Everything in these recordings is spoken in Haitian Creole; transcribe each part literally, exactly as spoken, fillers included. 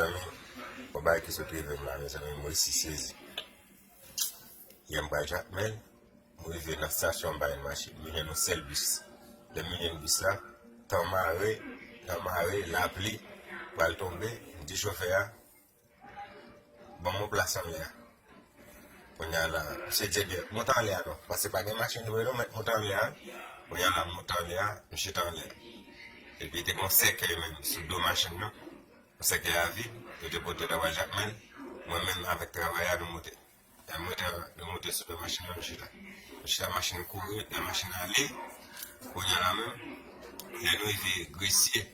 Mezanmi, yon bagay ki sot rive m la, mezanmi, m resi sezi. Yè m pral Jakmèl, m rive nan estasyon, m pa jwenn machin, m jwenn yon sèl bis. Lè m jwenn bis la, tan mare, tan mare, lapli pral tonbe, m di chofè a, ban m yon plas anlè a. Kounye a la, misye di, "Ebyen, monte anlè a non, paske pa gen machin vre non, mèt monte anlè a." Kounye a la, m monte anlè a, m chita anlè. Epi te gen yon sèkèy menm sou do machin nan. Yon sèkèy a vid, yo te pote travay Jakmèl. Mwen menm avèk travay a, nou monte. Lè m monte, nou monte sou do machin nan, m chita. M chita, machin kouri, lè machin ale. Kounye a la menm, lè nou rive Gresye,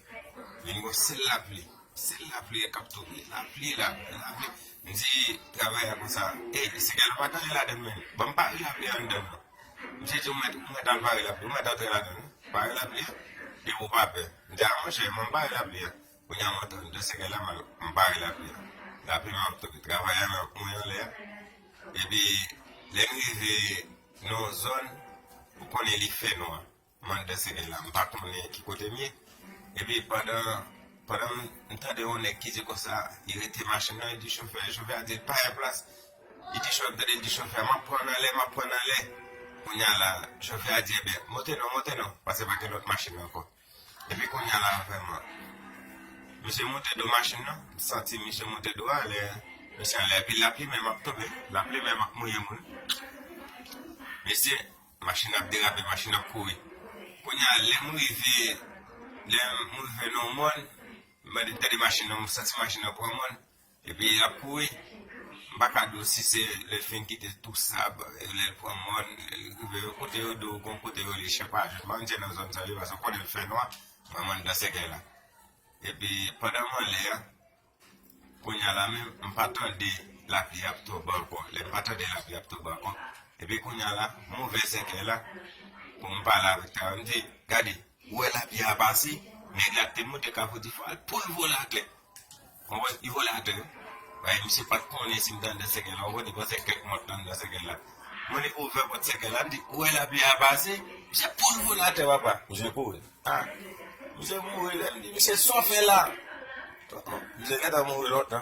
vin gon sèl lapli. Sèl lapli k ap tonbe. Lapli, lapli, lapli. M di travay a konsa, "Ey, sèkèy la pa t anyen ladann, men. Ban m pare lapli a anndan non." Misye di, "Ou mèt, ou mèt al pare lapli, ou mèt antre ladann, pare lapli a, epi ou pa pè." M di, "A, monchè, mwen m pare lapli a." Kounye a, m antre anndan sèkèy la, m al, m pare lapli a. Lapli m ap tonbe, travay a nan mwen anlè a. Epi, lè m rive nan yon zòn, ou konnen li fè nwa. M anndan sèkèy la, m pa konnen ki kote m ye. Epi pandan, pandan m, m tande yon nèg ki di konsa, li rete machin nan, li di chofè, chofè a di l pa gen plas. Li di chofè, m tande l di chofè a, "M ap pran anlè, m ap pran anlè." Kounye a la, chofè a di, "Ebyen, monte non, monte non, paske pa gen lòt machin ankò." Epi kounye a la, vrèman, misye monte do machin nan, m santi misye monte do a, lè misye anlè, epi lapli menm ap tonbe, lapli menm ap mouye moun. Mesye, machin ap derape, machin ap kouri. Kounye a, lè m rive, lè m rive nan yon mòn, m tande machin nan, m santi machin nan pran mòn, epi l ap kouri. M pa ka di w si se lè l fin kite tou sab, lè l pran mòn, lè l rive kote yo di w, gon kote yo rele Chenpajou. M pa konn si se nan zòn sa yo, paske w konnen l fè nwa, mwen, m anndan sèkèy la. Epi, pandan m anlè a, kounye a la menm, m pa tande lapli ap tonbe ankò. Lè m pa tande lapli ap tonbe ankò. Epi kounye a la, m ouvè sèkèy la pou m pale avèk travay. M di, "Gade, ou wè lapli a pase, nèg la te monte kafou di fò al pou l vole atè." Ou wè, li vole atè. Bay, misye pa t konnen si m t anndan sèkèy la. Ou wè, li panse kèk mòt t anndan sèkèy la. Mwen li ouvè pòt sèkèy la, m di, "Ou wè lapli a pase?" Misye pou l vole atè, papa. Misye kouri. Ah, misye mouri lè m di, "Misye, sa w fè la?" Misye gentan mouri lontan.